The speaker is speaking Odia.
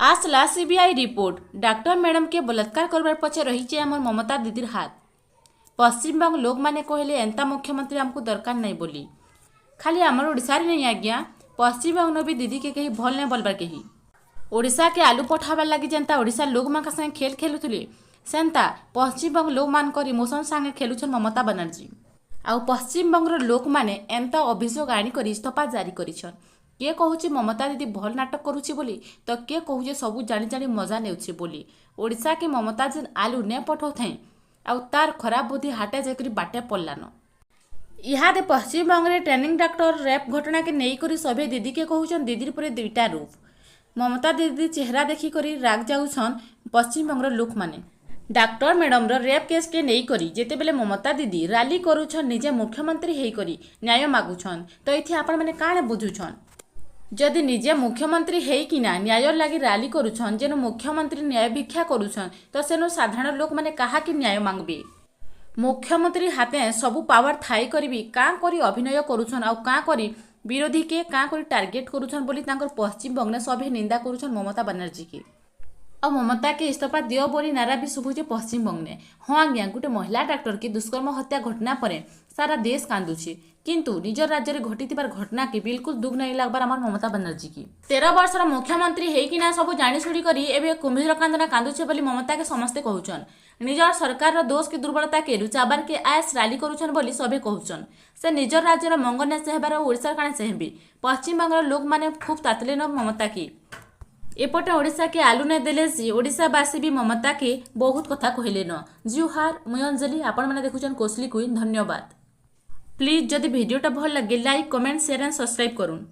ଆସଲା ସିବିଆଇ ରିପୋର୍ଟ। ଡାକ୍ତର ମ୍ୟାଡ଼ାମକେ ବଳାତ୍କାର କରବାର ପଛେ ରହିଛେ ଆମର ମମତା ଦିଦିର ହାତ। ପଶ୍ଚିମବଙ୍ଗ ଲୋକମାନେ କହିଲେ, ଏନ୍ତା ମୁଖ୍ୟମନ୍ତ୍ରୀ ଆମକୁ ଦରକାର ନାହିଁ ବୋଲି। ଖାଲି ଆମର ଓଡ଼ିଶାରେ ନାଇଁ ଆଜ୍ଞା, ପଶ୍ଚିମବଙ୍ଗ ବି ଦିଦିକେ କେହି ଭଲ ନାଇଁ ବୋଲବାର କେହି। ଓଡ଼ିଶାକେ ଆଲୁ ପଠାବାର ଲାଗି ଯେନ୍ତା ଓଡ଼ିଶାର ଲୋକମାନଙ୍କ ସାଙ୍ଗେ ଖେଲ ଖେଲୁଥିଲେ, ସେନ୍ତା ପଶ୍ଚିମବଙ୍ଗ ଲୋକମାନଙ୍କର ଇମୋସନ୍ ସାଙ୍ଗେ ଖେଲୁଛନ୍ ମମତା ବାନାର୍ଜୀ। ଆଉ ପଶ୍ଚିମବଙ୍ଗର ଲୋକମାନେ ଏନ୍ତା ଅଭିଯୋଗ ଆଣିକରି ଇସ୍ତଫା ଜାରି କରିଛନ୍। କିଏ କହୁଛି ମମତା ଦିଦି ଭଲ ନାଟକ କରୁଛି ବୋଲି, ତ କିଏ କହୁଛେ ସବୁ ଜାଣି ଜାଣି ମଜା ନେଉଛି ବୋଲି। ଓଡ଼ିଶାକେ ମମତା ଯେନ୍ ଆଲୁ ନେ ପଠଉଥାଇ, ଆଉ ତାର ଖରାପ ବୁଦ୍ଧି ହାଟେ ଯାଇକରି ବାଟେ ପଡ଼ଲାନ। ଇହାଦେ ପଶ୍ଚିମବଙ୍ଗରେ ଟ୍ରେନିଂ ଡାକ୍ତର ରେପ୍ ଘଟଣାକେ ନେଇକରି ସଭେ ଦିଦିକେ କହୁଛନ୍ ଦିଦିର ପରେ ଦୁଇଟା ରୂପ। ମମତା ଦିଦି ଚେହେରା ଦେଖିକରି ରାଗ ଯାଉଛନ୍ ପଶ୍ଚିମବଙ୍ଗର ଲୋକମାନେ। ଡାକ୍ତର ମ୍ୟାଡ଼ାମର ରେପ୍ କେସ୍କେ ନେଇକରି ଯେତେବେଲେ ମମତା ଦିଦି ରାଲି କରୁଛନ୍, ନିଜେ ମୁଖ୍ୟମନ୍ତ୍ରୀ ହେଇକରି ନ୍ୟାୟ ମାଗୁଛନ୍, ତ ଏଥି ଆପଣମାନେ କାଣା ବୁଝୁଛନ୍? ଯଦି ନିଜେ ମୁଖ୍ୟମନ୍ତ୍ରୀ ହେଇକିନା ନ୍ୟାୟ ଲାଗି ରାଲି କରୁଛନ୍, ଯେନୁ ମୁଖ୍ୟମନ୍ତ୍ରୀ ନ୍ୟାୟ ଭିକ୍ଷା କରୁଛନ୍, ତ ସେନୁ ସାଧାରଣ ଲୋକମାନେ କାହାକି ନ୍ୟାୟ ମାଗବେ? ମୁଖ୍ୟମନ୍ତ୍ରୀ ହାତେ ସବୁ ପାୱାର ଥାଇ କରି ବି କାଁ କରି ଅଭିନୟ କରୁଛନ୍ ଆଉ କାଁ କରି ବିରୋଧୀକେ କାଁ କରି ଟାର୍ଗେଟ କରୁଛନ୍ ବୋଲି ତାଙ୍କର ପଶ୍ଚିମବଙ୍ଗରେ ସଭେ ନିନ୍ଦା କରୁଛନ୍ ମମତା ବାନାର୍ଜୀକେ। ଆଉ ମମତାକେ ଇସ୍ତଫା ଦିଅ ବୋଲି ନାରା ବି ଶୁଭୁଛେ ପଶ୍ଚିମବଙ୍ଗନେ। ହଁ ଆଜ୍ଞା, ଗୋଟେ ମହିଳା ଡାକ୍ତରକେ ଦୁଷ୍କର୍ମ ହତ୍ୟା ଘଟଣା ପରେ ସାରା ଦେଶ କାନ୍ଦୁଛି, କିନ୍ତୁ ନିଜର ରାଜ୍ୟରେ ଘଟିଥିବାର ଘଟଣାକେ ବିଲକୁଲ ଦୁଃଖ ନାଇଁ ଲାଗବାର ଆମର ମମତା ବାନାର୍ଜୀ କି। 13 ବର୍ଷର ମୁଖ୍ୟମନ୍ତ୍ରୀ ହେଇକିନା ସବୁ ଜାଣିଶୁଣି କରି ଏବେ କୁମ୍ଭୀର କାନ୍ଦନା କାନ୍ଦୁଛେ ବୋଲି ମମତାକେ ସମସ୍ତେ କହୁଛନ୍। ନିଜର ସରକାରର ଦୋଷ କି ଦୁର୍ବଳତାକେ ଲୁଚାବାରକେ ଆଏସ୍ ରାଲି କରୁଛନ୍ ବୋଲି ସଭେ କହୁଛନ୍। ସେ ନିଜର ରାଜ୍ୟର ମଙ୍ଗ ନାଇଁ ହେବାର, ଓଡ଼ିଶାର କାଣା ଚାହିଁବେ? ପଶ୍ଚିମବଙ୍ଗର ଲୋକମାନେ ଖୁବ୍ ତାତଲେନ ମମତାକେ। ଏପଟେ ଓଡ଼ିଶାକେ ଆଲୁ ନାଇଁ ଦେଲେ ଯେ ଓଡ଼ିଶାବାସୀ ବି ମମତାକେ ବହୁତ କଥା କହିଲେନ। ଜୁହାର, ମୁଇଁ ଅଞ୍ଜଲି, ଆପଣମାନେ ଦେଖୁଛନ୍ କୋଶଲି କୁଇନ୍। ଧନ୍ୟବାଦ। ପ୍ଲିଜ୍, ଯଦି ଭିଡ଼ିଓଟା ଭଲ ଲାଗେ, like, comment, share and subscribe କରୁନ୍।